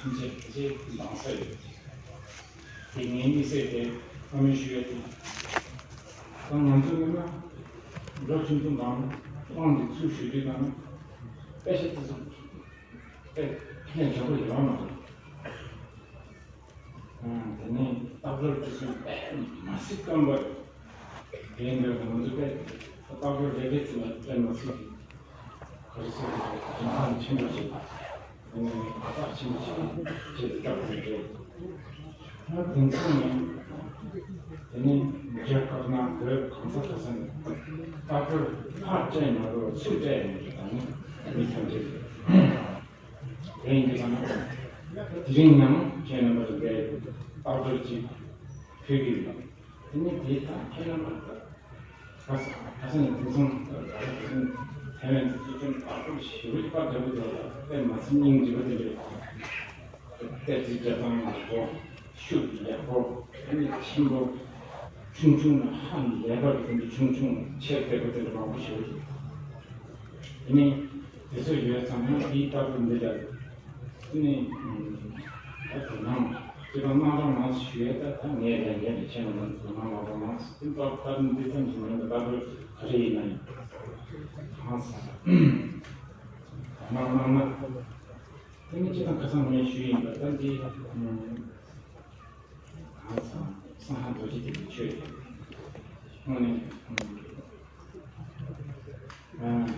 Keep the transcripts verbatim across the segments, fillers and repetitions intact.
ཕྱིན་ཆད་ཕལ་ཆེར་འདང་ས་ཡོད། དེ་ངའི་དམིགས་བསལ་དེ་ཨ་མའི་ཞུ་ཡ་དེ། ད་ང་ཚོ་ཡིན་ན་འགྲོ་ཆུང་ཆུང་དང་དབང་གི་ཚུལ་ཞུ་དུས་ན་དཔེ་ཆ་དེ་ཚོ་དཔེ་ཕན་འབྱོར་པོ་ཡོད་མ་རེད། དེ་ནས་ལྟ་སྐོར་དེ་ཚོ་དཔེ་མ་སྲིད་སྐམ་པ་རེད། དེ་འདྲ་ང་ཚོ་དཔེ་ལྟ་སྐོར་རེ་རེ་ཚོ་ལ་དཔེ་མ་སྲིད་ཀྱི། ག་རེ་ཟེར་དགོས་རེད། རིན་ཐང་ཆེན་པོ་ཞིག་ཨ་ནི་ཁག་ཆེན་པོ་ཞིག་བྱེད་དུ་བཏང་གི་རེད། ད་དེང་སང་ནི་དེ་ནི་རྒྱལ་ཁབ་ནང་བོད་གང་ས་ག་ས་ནས་ལྟ་སྐོར་ཕར་བཅད་མ་གཏོགས་ཚུར་བཅད་ཡོང་གི་ད་ནི་མི་ཐམས་ཅད་རེད། དེ་ཡིན་དུས་ཙང་དེ་རིང་ཡང་ཁྱེད་རྣམ་པ་ཚོ་འདིར་ལྟ་སྐོར་ཅིག་ཕུལ་གྱི་ཡོད། དེ་ནི་དེ་ད་ཁྱེད་རྣམ་པ་ཚོ། ཁ་སང་ཁ་སང་ནས་དེང་སང་ད་ལྟ་དེང་སང་ཐའེ་ཝན་དུ་ཚུལ་ཁྲིམས་དར་པོ་ཞེ་པོ་ཅིག་ཕར་རྒྱབ་ཀྱི་འདུག་ལ། དཔེ་མ་སྲིད་སྙིང་རྗེ་པོ་དེ་འདྲ། ཏོག་ཙམ་རྒྱབ་སྟངས་ཡག་པོ། ཤུགས་ཡག་པོ། ཨ་ནི་ཆེན་པོ། ཆུང་ཆུང་ནས་ཧ་ལས་པ་གི་དེ་འདྲ་ཆུང་ཆུང་ཆེར་བསྡད་པ་དེ་འདྲ་མང་པོ་ཞེ་པོ་ཅིག་དེ་ནས་དེ་ཚོ་ཡོད་ཙང་ན་དེའི་ལྟ་བུ་འདི་འདྲ། དེ་ནས་ད་དོ་སྣང་། ཁྱེད་རང་གནང་རོགས་གནང་ཞུ་ཡས། ད་ད་ངས་ལས་འགན་རེ་བྱས་ན་ང་དོ་སྣང་གནང་རོགས་གནང་། དེ་ད་ད་འདི་ཙམ་གྱིས་མིན་འདུག་ད་ག་རེ་ཡིན་ན་ཡང་། གང་ཟེར་ན། གནང་གནང་ན། དེ་ནི་སྤྱིར་བཏང་ཁ་སང་ངས་ཞུས་ཡིན་པ། ད་འདི་གང་ཟེར་ན་སང་ཧ་རྡོ་རྗེ་ཐེག་པའི་ཆོས་དེ་དངོས་གནས་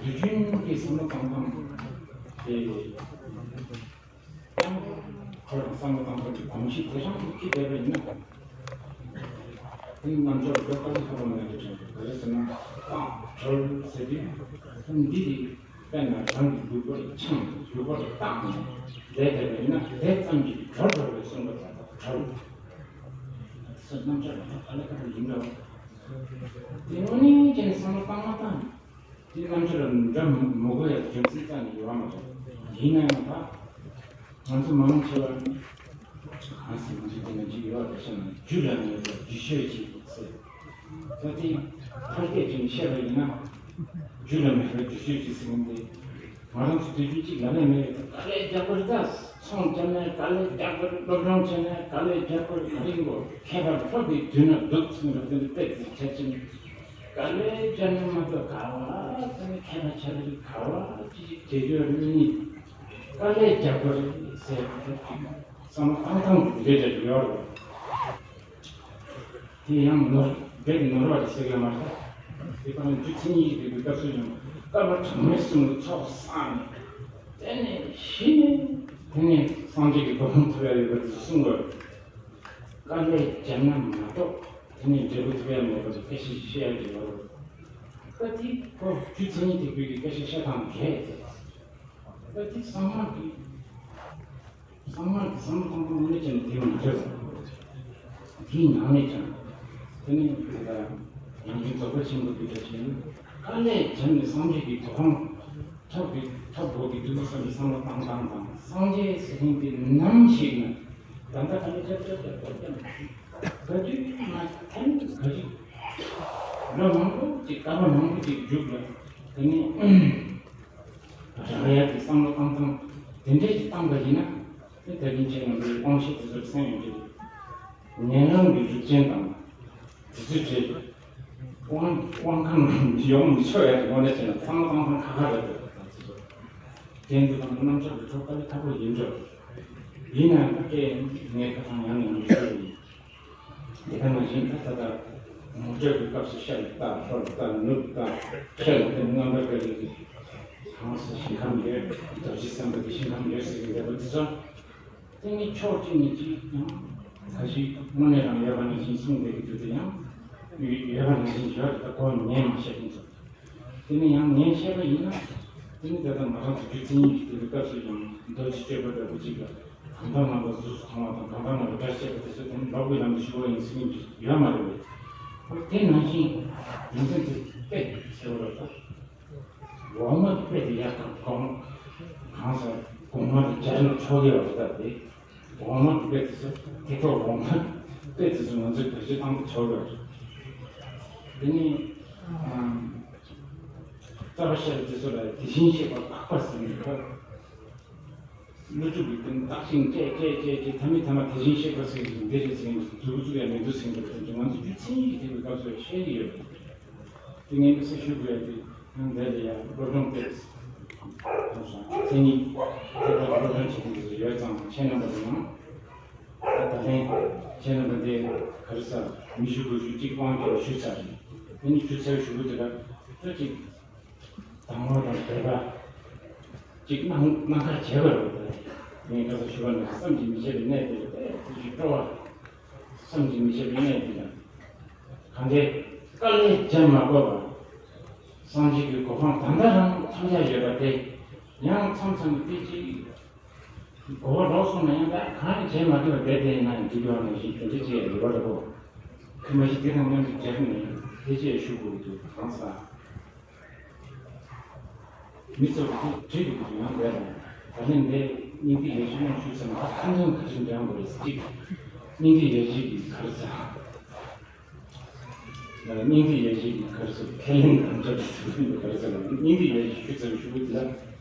དུས་རྒྱུན་གྱི་བསམ་བློ་བཏང་སྟངས་དེ། ཁོ་རང་བསམ་བློ་བཏང་སྟངས་ཀྱི་གོམས་གཤིས་དེ་རང་གིས་ཁྱེར་བསྡད་པ་ཡིན་ན། དེ་རྣམ་དཔྱོད་ལ་དཀའ་ལས་ཁག་པོ་མེད་པ་དྲན་འདུག་ག་རེ་ཟེར་ན་བཏང་གྲོལ་ཟེར་དུས་འདི་དེ་དཔེར་ན་རང་གི་ལུས་པོ་ལ་འཆང་ལུས་པོ་ལ་བཏགས་ནས་བསྡད་བསྡད་པ་ཡིན་ན་དེ་ཙམ་གྱིས་གྲོལ་འགྲོ་བའི་གསུངས་པ་ལྟར་གྲོལ། སོ་རྣམ་དཔྱོད་ལ་དཀའ་ལས་ཁག་པོ་ཡིན་འགྲོ། དེ་དངོས་གནས་ཀྱི་བསམ་བློ་བཏང་མ་བཏང་། དེ་རྣམ་དཔྱོད་ལ་འདྲ་མི་དགོས་ཡ་རྒྱུ་མཚན་རྩ་ནས་ཡོད་མ་རེད། ཡིན་ན་ཡང་ད་ང་ཚོ་མི་མང་ཆེ་བ་གང་ཟེར་མི་ཟེར་དེ་འདྲ་ཅིག་ཡོད་རེད་ཤག་ན། རྒྱུ་ལ་མེད་པར་རྒྱུ་ཆོས་ཅིག་ཟེར། ད་དེ་ཕལ་སྐད་ཅིག་ནས་བཤད་པ་ཡིན་ན་རྒྱུ་ལ་མེད་པར་རྒྱུ་ཆོས་ཅིག་ཟེར་མི་འདི། ང་རང་ཚོ་དུས་རྒྱུན་གཅིག་ལ་ལས་མེད་པའི་དཀའ་ལས་རྒྱག་པ་རེད། ད་ཚོང་བརྒྱབ་ནས་དཀའ་ལས་རྒྱག་པ་རེད། སློབ་སྦྱོང་བྱས་ནས་དཀའ་ལས་རྒྱག་པ་རེད། ག་རེ་ཡིན་དགོས། མཁས་པ་སློབ་པའི་དུས་ན་སྡུག་ཚུལ་འདྲ་དེ་འདྲ་དཔེ་དེ་ཆ་ཅན། དཀའ་ལས་རྒྱག་ནས་མ་གཏོགས་ག་བ་དེ་ནས་མཁས་པ་ཆགས་རེད། ག་བ་ཅི་ཞིག་བྱེད་རྒྱུ་རེད། མི་གཉིས་དཀའ་ལས་རྒྱག་པ་རེད་ཟེར་བ་དེ་བསམ་བློ་བཏང་སྟངས་དེ་རེད་རེད་ཡོད་རེད། དེ་ཡང་ནོར་རྦད་དེ་ནོར་བ་རེད་ཟེར་གི་མ་རེད། དེ་ཁོ་ན་རྒྱུ་མཚན་གཉིས་ཀྱི་དེ་གི་སྐབས་སུ་ཡང་བསྐལ་པ་གྲངས་མེད་གསུམ་གྱི་ཚོགས་བསགས་ནས་དེ་ནས་ཤི་ནས་དེ་ནས་སངས་རྒྱས་ཀྱི་གོ་འཕང་ཐོབ་ཡ་ཡོད་པ་དེ་གསུངས་པ་རེད། དཀའ་ལས་བརྒྱབ་ན་མ་གཏོགས་དེ་ནས་འབྲས་བུ་ཐོབ་ཡ་མེད་པ་དེ་སྐད་ཆ་བཤད་ཡ་གི་ཡོད་རེད། ད་དེ་ཁོ་རྒྱུ་མཚན་གཉིས་དེ་གི་སྐད་ཆ་བཤད་སྟངས་གས་ད་དེ་ཚང་མ་གི་བསམ་ངན་གྱི་བསམ་བློ་གཏོང་སྟངས་དངོས་གནས་བྱས་ན་དེ་མ་འདྲ་བ། དེའི་ནང་ནས་ཀྱང་། དེ་ནི་ད་ལྟ་ཡང་སྒོས་རྫོགས་པ་ཆེན་པོ་འདི་འདྲ་བྱས་ན་དཀའ་ལས་བརྒྱབ་ནས་སངས་རྒྱས་ཀྱི་གོ་འཕང་ཐོབ་དགོས་ཐོབ་དགོས་ཀྱི་འདུག་བསམ་པའི་བསམ་བློ་བཏང་སྟངས་དང་། སངས་རྒྱས་ཟེར་མཁན་དེ་ནམ་ཞིག་ན་ད་ལྟ་དཀའ་ལས་རྒྱབ་རྒྱབ་རྒྱབ་རྒྱབ་རྒྱབ་ན་ག་དུས་ན་ཐེངས་ག་ཅིག་ལོ་མང་པོ་ཅིག་སྐར་མ་མང་པོ་ཅིག་མཇུག་ལ་དེ་ནི། རང་ཡག་གི་བསམ་བློ་བཏང་སྟངས་དེ་འདྲས་ཀྱི་བཏང་པ་ཡིན་ན། དེ་ད་གིན་ཁྱེད་རྣམ་པའི་དབང་ཤེས་དེ་ཚོར་གསན་ཡོང་གི་རེད། ཉན་རང་གི་རིགས་ཅན་དང་། དེ་ཚོའི་གྲས་དབང་དབང་ཁམས་ཡོང་མི་ཆོག་ཡ་གི་ངོ་ནས་བྱས་ན་བསམ་བློ་བཏང་སྟངས་ཁག་ཁག་རེད་འདུག་དེ་ཚོ་དེ་འདི་དང་རྣམ་གཞག་གི་ཁྲོད་དཀའ་ལས་ཁག་པོ་ཡིན་འགྲོ། ཡིན་ན་ད་སྐད་ངས་ཁ་སང་ཡང་ནས་ཡང་ཞུ་ཡིན། དེ་ག་ནང་བཞིན་ད་ད་ལྟ་ངོ་སྤྲོད་ཀྱི་སྐབས་སུ་ཤ་ལ་བཏགས་ལྷོ་ལ་བཏགས་ནུབ་ལ་བཏགས་ཁྱེད་ལ་བརྟེན་རྣམ་པར་དཀར་ཡོད་ཀྱི་གང་སུ་ཞིང་ཁམས་ཡོད། རྡོ་རྗེ་སེམས་དཔའ་གི་ཞིང་ཁམས་ཡོད་ཟེར་གྱི་འདས་པ་འདི་ཚོ་དེ་ནི་ཕྱོགས་གཅིག་ནས་ཅིག་ཡང་ག་ཞིག་དངོས་གནས་རང་ཡོད་པ་ནང་བཞིན་གསུངས་བསྡད་ཀྱི་འདུག་དེ་ཡང་ཡོད་པ་ནང་བཞིན་ཡོད་རེད། ད་ཁོ་ངས་མ་བཤད་མཁན་ཚོ། དེ་ནི་ཡང་ངས་བཤད་པ་ཡིན་ན། དེ་ནི་ད་ལྟ་ང་རང་ཚོ་རྒྱུ་མཚན་གཉིས་ཀྱི་དེ་རུ་སྐབས་སུ་ཡང་རྡོ་རྗེ་གཅོད་པ་འདྲ་པོ་ཅིག་ལ་གང་ལྟར་ང་ལ་གཟུགས་སུ་མཐོང་བ་དང་། གང་ལྟར་ང་ལ་སྒྲ་བཤད་པ་དེ་ཚོ་དེ་ནི་ལོག་པའི་ལམ་དུ་ཞུགས་པ་ཡིན་ཟེར་མཁན་ཅིག་ཡོད་མ་རེད་པས། ཨོ་དེ་ནང་བཞིན་རྒྱུ་མཚན་དེ་དཔེ་ཟེར་བ་ལ་ད་འོག་མ་གི་དཔེ་དེ་ཡག་དང་། གོང་གང་ཟེར་གོང་མ་དེ་སྦྱར་ན་ཆོག་གི་ཡོད་རེད། ད་དེ། འོག་མ་གི་དཔེ་དེ་ཚོ་དེ་ཐོག་འོག་མ་དཔེ་དེ་ཚོ་ང་ཚོས་བེད་སྤྱོད་བཏང་དུ་ཆོག་གི་རེད། དེ་ནི་ཨམ་རྩ་བ་ཤེས་རབ་དེ་ཚོ་ལ་དེ་བཞིན་གཤེགས་པ་འཕགས་པ་ཟེར་ནས་ཁོ། ཀླུ་སྒྲུབ་ཀྱི་སྟེང་བརྟག་ཅིང་དཔྱད་དཔྱད་དཔྱད་དཔྱད་ཐ་མི་ཐ་མ་དེ་བཞིན་གཤེགས་པ་ཟེར་གྱི་འདི་རེད་ཟེར་མཁན་འདུག་ཚུལ་ཡང་མི་འདུག་ཟེར་མཁན་འདུག་ང་ཚོ་རྒྱུ་མཚན་ཉིད་ཀྱིས་ཐེག་པའི་སྐབས་སུ་ཡང་བཤད་ཀྱི་ཡོད་རེད། དེ་ངས་མི་སེར་ཞུ་དགོས་ཡ་དེ་ཡང་འདི་ལ་ཡང་སློབ་སྦྱོང་སྤེལ། མཚན་ཉིད་ཐེག་པ་སློབ་སྦྱོང་བྱེད་མཁན་དེ་ཚོ་ཡོད་ཙང་ཁྱེད་རྣམ་པ་ལ་ཡང་། ད་ལན་ཁྱེད་རྣམ་པ་འདི་ག་རེ་ཟ་མི་ཞུ་དགོས་ཞུ་གཅིག་དབང་སྐྱོར་ཞུ་ཚར་རེད། དེ་ནི་ཞུ་ཚར་ཞུ་དགོས་དེ་ལ་ད་གཅིག་དང་བ་དང་བོད་པ་གཅིག་གནང་གནང་ཁ་བྱས་པ་རེད་པ། ངས་ཁ་སང་ཞུ་བ་ནི་བསམ་གྱིས་མི་ཁྱབ་པའི་གནས་དེ་རེད་པས་དེ་ཞིག་སྤྲོ་བ། བསམ་གྱིས་མི་ཁྱབ་པའི་གནས་དེ་དང་། གང་གའི་དཀའ་ལས་བརྒྱབ་མ་དགོས་པར་སངས་རྒྱས་ཀྱི་གོ་འཕང་ད་ལྟ་རང་ཐོབ་ཡ་ཡོད་པ་དེ་ཡང་མཚམས་མཚམས་དེ་ཅིག་གོ་བ་ལོག་སོང་ན་ཡང་ད་གང་ཡང་བྱས་མ་ཐུབ་པ་བསྡད་བསྡད་ཡིན་ན་ཡང་འགྲིག་གི་ཡོད་ནང་བཞིན་དེ་འདྲ་ཅིག་ཡོད་པ་རེད་གོ། ཁོས་མ་གཞི་དེ་དང་མཉམ་དུ་རྒྱབ་ནས་དེ་ཅིག་ཞུ་དགོས་འདུག་གང་ཟག་མི་ཚོ་གི་དེ་བྲིས་འདུག་ཡང་བསྡད་རེད། ད་ལན་འདི་སྙིང་ཐིག་ཡར་ཞུ་ཡང་ཞུ་ཙམ་ད་ཁ་འདོན་ག་ཚོད་འདོན་དགོས་རེད་ཟེར་གཅིག་སྙིང་ཐིག་ཡར་ཞུ་གི་ག་རེ་ཟ། སྙིང་ཐིག་ཡར་ཞུ་གི་ག་རེ་ཟ་ཁས་ལེན་དམ་བཅའ་གི་ཟེར་གི་ག་རེ་ཟ་སྙིང་ཐིག་ཡར་ཞུ་ཞུ་ཙམ་ཞུ་གི་འདུག་ལ།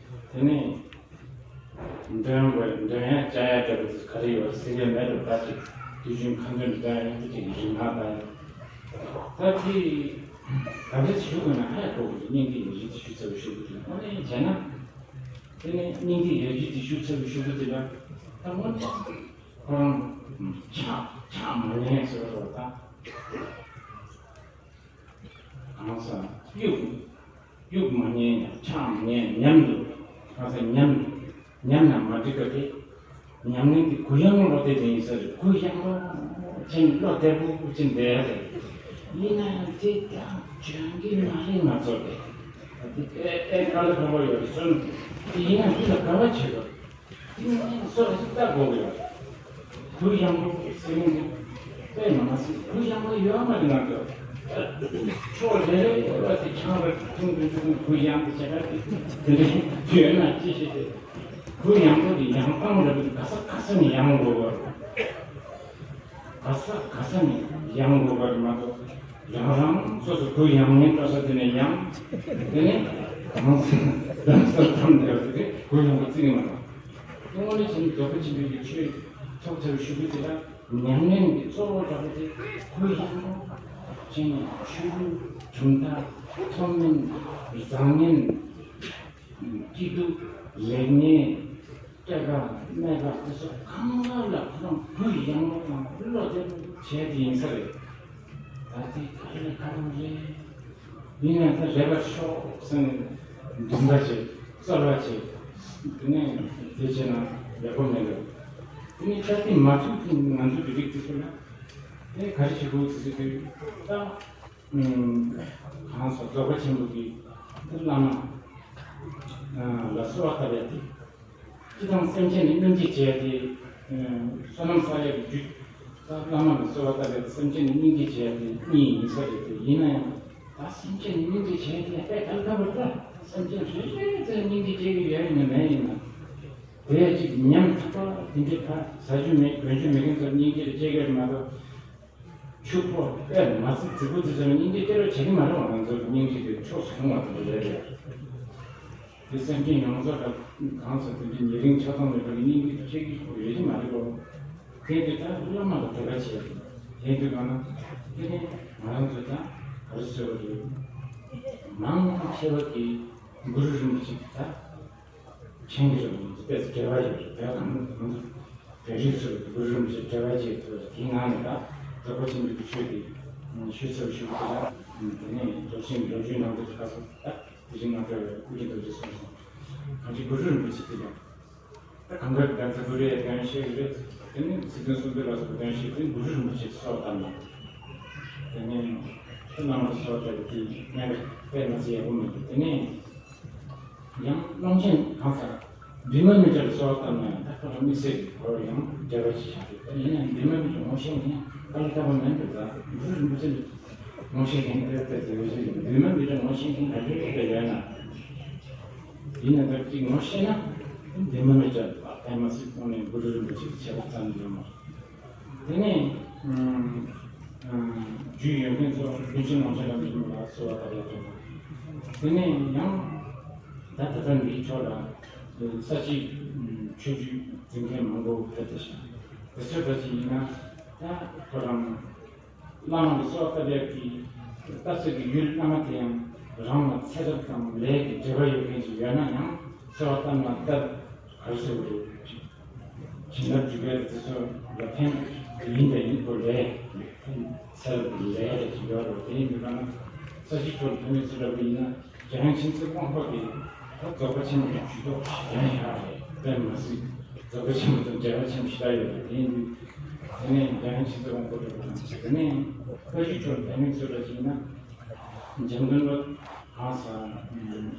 དེ་ནས་འདོན་དགོས་འདོན་ཡ་བཅའ་ཡ་འདྲ་པོ་དེ་ག་རེ་ཡོད་ཟེར་གི་མེད་འགྲོ་ད་ཅིག་དུས་རྒྱུན་ཁ་འདོན་འདོན་ཡ་དེ་ཅིག་རིག་སྔགས་དང་། ད་དེ་ག་འདྲ་ཞུ་དགོས་ན་ཧ་ཡ་གོ་གི་འདུག་སྙིང་ཐིག་ཡར་ཞུ་དེ་ཞུ་ཚར་བའི་ཞུ་གི་འདུག་དངོས་གནས་བྱས་ན། དེ་ནས་སྙིང་ཐིག་ཡར་ཞུ་དེ་ཞུ་ཚར་བའི་ཞུ་གི་འདུག་ད་དངོས་གནས་ཁོ་རང་ཕྱག་ཕྱག་མ་ཉན་ཟེར་བ་ད། གང་ཟག་གཡུག་གཡུག་མ་ཉན་ཡང་ཕྱག་མ་ཉན་ཉམས་འདུག་གང་ཟག་ཉམས་ཉམས་ན་མ་འགྲིག་ག་དེ། ཉམས་ལེན་གྱི་གུ་ཡངས་བློ་གཏད་དེ་ཡིན་ས་རེད། གུ་ཡངས་པོ་ཅན་བློ་བདེ་པོ་ཅན་བསྡད་ཡ་རེད། ཡིན་ན་ཡང་དེ་ཀྱང་འཇོན་གྱི་མ་རེད་ང་ཚོ་དེ། དེ་ཨེ་ཨེ་དཀའ་ལས་ཁག་པོ་ཡོད་རེད་སོང་། དེ་ཡིན་ན་འདི་ལ་དགའ་བ་བྱེད་དགོས། དེ་ནི་སོ་སོ་ལྟ་དགོས་ཀྱི་ཡོད་རེད། གུ་ཡངས་པོ་ཟེར་མཁན་དེ་དཔེ་མ་མ་ཟེར་གུ་ཡངས་པོ་ཡོད་མ་རེད་ང་ཚོ། ཕྱོགས་རེ་རེ་བ་དེ་ཆང་རེ་འཐུང་འཐུང་འཐུང་གུ་ཡངས་པོ་བྱེད་ཀ་དེ་དེ་འདྲ་ཡོད་ན་ཅི་བྱེད་དེ། གུ་ཡངས་པོ་དེ་ཡང་གཏམ་རེད་པས་ག་ས་ག་ས་ནས་ཡང་དགོས་པ། ག་ས་ག་ས་ནས་ཡང་དགོས་པ་རེད་མ་གཏོགས། རང་རང་སོ་སོ་གུ་ཡངས་ངན་སྤྲོ་ས་དེ་ནས་ཡང་། དེ་ནས་གང་ས་གང་དེར་དེ་གུ་ཡངས་པོ་བརྩི་གི་མ་རེད། དངོས་གནས་བྱས་ན་རྫོགས་པ་ཆེན་པོའི་ཆོས་ཐོག་ཚར་བའི་ཞུ་རྒྱུ་དེ་ལ་ཉམས་ལེན་གྱི་གཙོ་བོ་འདྲ་པོ་དེ་གུ་ཡངས་པོ་བྱས་ནས་ཆོས་ལུགས་གྲུབ་མཐའ་མཐོ་དམན་བཟང་ངན། སྐྱིད་སྡུག་ལེགས་ཉེས། སྐྱེ་རྒ་མེད་རྒ་དེ་ཚོ་གང་ག་ལ་ཁོ་རང་གུ་ཡངས་པོ་དང་བློ་བདེ་པོ་བྱས་ཏེ་ཡིན་ས་རེད། ད་དེ་ག་རེ་ག་རེ་རེད། ཡིན་ཡང་ད་རེ་བ་ཤོག་ཟེར་ནས་འདུན་པ་བྱེད་གསོལ་བ་བྱེད། དེ་ནས་དེ་བྱས་ན་ཡག་པོ་མེད་འགྲོ། དེ་ནས་ད་དེ་མ་ཐུག་དུས་ང་ཚོ་གི་རིགས་དེ་ཚོ་ལ་དེ་ག་རེ་བྱེད་དགོས་ཟེར་དུས་ད། གང་སོགས་རྫོགས་པ་ཆེན་པོ་གི་བླ་མ་ལ་གསོལ་བ་བཏབ་ཡ་དེ། སྤྱི་དང་སེམས་ཅན་ལ་སྙིང་རྗེ་བྱས་ཏེ། བསོད་ནམས་བསགས་ཡ་གི་རྒྱུ། བླ་མ་ལ་གསོལ་བ་བཏབ་ཡ་དེ་སེམས་ཅན་ལ་སྙིང་རྗེ་བྱས་ཏེ་གཉིས་ཡིན་ས་རེད་དེ་ཡིན་ན་ཡང་། ད་སེམས་ཅན་ལ་སྙིང་རྗེ་བྱས་ཏེ་དཔེ་གལ་ཁ་བར་ད་སེམས་ཅན་རེ་རེ་ཚོས་སྙིང་རྗེ་བྱེད་ཀྱི་ཡོད་ཡིན་ན་མེད་ཡིན་ན། དེ་ཡ་གཅིག་ཉམ་ཐག་པ་དེ་འདྲའི་ཁ་ཟ་རྒྱུ་མེད་གོན་རྒྱུ་མེད་མཁན་ཚོར་སྙིང་རྗེ་ལ་སྐྱེ་གི་རེད་མ་གཏོགས། ཕྱུག་པོ་དཔེ་མ་སྲིད་རྫིག་པོ་དེ་ཚོ་ནི་སྙིང་རྗེ་སྐྱེ་རོགས་བྱེད་ཀྱི་མ་རེད་བ། ང་ཚོ་སྙིང་རྗེ་དེ་ཕྱོགས་སུ་ལྷུང་བ་དེ་འདྲ་རེད་ཡ། དེ་སེམས་ཅན་ཡོངས་རྫོགས་ལ་གང་ཟེར་དེ་འདྲའི་ཉེ་རིང་ཆགས་སྡང་མེད་པར་སྙིང་རྗེ་དེ་སྐྱེ་གི་ཡོད་ཀྱི་མ་རེད་བ། དེ་དེ་ལྟར་བླ་མ་ལ་དད་པ་བྱས། དེ་དུས་གང་ན་དེ་ནི་ང་རང་ཚོ་ད་ག་རེ་ཟེར་བ་རེད། མང་ཆེ་བ་གིས་གུ་རུ་རིན་པོ་ཆེ་དེ་ད། མཁྱེན་གྱི་རེད། དཔེ་ཆ་བྲལ་བ་ཞིག་རེད། དེ་གང་གང་དུ་བོད་རིགས་ཚོས་གུ་རུ་རིན་པོ་ཆེ་བྲལ་བ་ཅིག་ཐུབ་པ་དེའི་ནང་ནས་ད་རྫོགས་པ་ཆེན་པོའི་ཆོས་དེ་ཞུ་ཚར་ཞུ་གི་ད་དེ་ནས་རྫོགས་ཆེན་གྱི་ལོ་རྒྱུས་ནང་དུ་ཁ་སོ་ད་དེ་བཞིན་ནང་དུ་ཀུན་མཁྱེན་རྡོ་རྗེ་གསུངས་སོང་། གང་ཅི་གུ་རུ་རིན་པོ་ཆེ་དེ་ཀྱང་ད་གང་ག་གི་ད་ཚ་གུ་རུ་ཡ་དོན་ཤེས་ཀྱི་རེད། དེ་ནས་ཚིག་དོན་གསུམ་པའི་ལ་སོགས་དོན་ཤེས་དེ་གུ་རུ་རིན་པོ་ཆེ་སོགས་དང་ནས་དེ་ནས་ཁྱེད་རྣམ་པ་སོགས་ཀྱི་དེ་ནས་དཔེ་མ་ཚད་ཡག་པོ་མི་འདུག་དེ་ནས། ཡང་ཀློང་ཆེན་གང་ཟག་བི་མ་མི་ཏྲ་ལ་གསོལ་བ་བཏབ་ན་ཡང་ད་ཁོ་ལ་དམིགས་བསལ་གྱི་ཁོ་ཡང་འབྲེལ་བ་ཞིག་བྱ་དགོས། ཡིན་ཡང་བི་མ་མི་ཏྲ་ངོ་ཤེས་མཁན་དཀའ་ལས་ཁག་པོ་མེད་འདུག་ད་གུ་རུ་རིན་པོ་ཆེ་ངོ་ཤེས་མཁན་དེ་ལྟ་དེ་བས་ཞིག་བི་མ་མི་ཏྲ་ངོ་ཤེས་མཁན་ག་གེ་ག་གེ་ཡོད་ན། ཡིན་ན་ད་ཅིག་ངོ་ཤེས་ན་བི་མ་མི་ཏྲ་ལ་ཨ་མ་སྲིད་གཏོང་ནས་གུ་རུ་རིན་པོ་ཆེ་ཆེ་བ་ཙམ་ཡོད་མ། དེ་ནས་རྒྱུས་ཡོད་མཁན་ཚོ་ཀུན་མཁྱེན་ངག་དབང་རྣམ་རྒྱལ་ལ་གསོལ་བ་བཏབ་ཡ་དང་། དེ་ནས་ཡང་ད་ད་ལྟ་འདིའི་ཕྱོགས་ལ་ས་བྱི་ ཆོས་བརྒྱུད་འཛིན་མཁན་མང་པོ་ཕེབས་ཏེ་ཤག་དེ་ཚོ་ད་ཅི་ཡིན་ན་ད་ཁོ་རང་བླ་མ་གི་གསོལ་བ་བཏབ་ཡག་གི་ལྟ་ཚུལ་གྱི་ཡུལ་བླ་མ་དེ་ཡང་རང་ལ་ཚེ་རབས་དང་ལས་ཀྱི་འབྲེལ་བ་ཡོད་མཁན་ཞིག་ཡོད་ན་ཡང་གསོལ་བ་བཏབ་ན་བཏབ་ག་རེ་ཟེར་དགོས་རེད། བྱིན་རླབས་འཇུག་ཡག་དེ་ཚོ་ལ་ཕན་ཡིན་དང་ཡིན་པོ་ལས་ཚེ་རབས་ཀྱི་ལས་རེ་ཞིག་ཡོད་རེད། དེ་ཡིན་དུས་ཀ་ན་ས་གཞི་ཁྲོད་ཕན་མེད་ཚུལ་འདྲ་པོ་ཡིན་ན། རྒྱལ་བ་མཁྱེན་བརྩེ་དབང་པོ་དེ་ད་རྫོགས་པ་ཆེན་པོ་དེ་ཇུས་གཏོགས་གཞན་ཞིག་རེད་དཔེ་མ་སྲིད། རྫོགས་པ་ཆེན་པོ་དང་རྒྱལ་བ་ཆེན་པོ་ཞེ་དྲག་ཡོད་རེད། དེ་ཡིན་དུས་དེ་ནས་རྒྱལ་བ་མཁྱེན་བརྩེ་དབང་པོ་དེ་དང་དེ་ནས་བཀའ་བརྒྱུད་ཁྲོད་དེ་ནས་ཚུར་ལ་ཕྱིན་ན་འཇམ་མགོན་པ་གང་ཟག་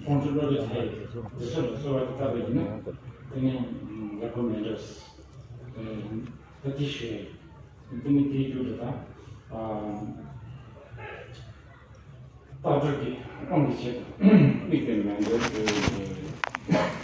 ཀོང་སྤྲུལ་བློ་གྲོས་ཚེ་འདི་ཚོ་ལ་གསོལ་བ་དེ་བཏབ་པ་ཡིན་ན་དེ་ནས་ཡག་པོ་མེད་འགྲོ། ད་དེ་ཞུ་ཡ་ཡིན། དེ་ནས་དེའི་རྒྱུ་དེ་དང་། རྟག་སྒྲུབ་ཀྱི་དབང་གི་ཆེད་དུ་དམིགས་ཏེ་མེད་འདོད་དུ།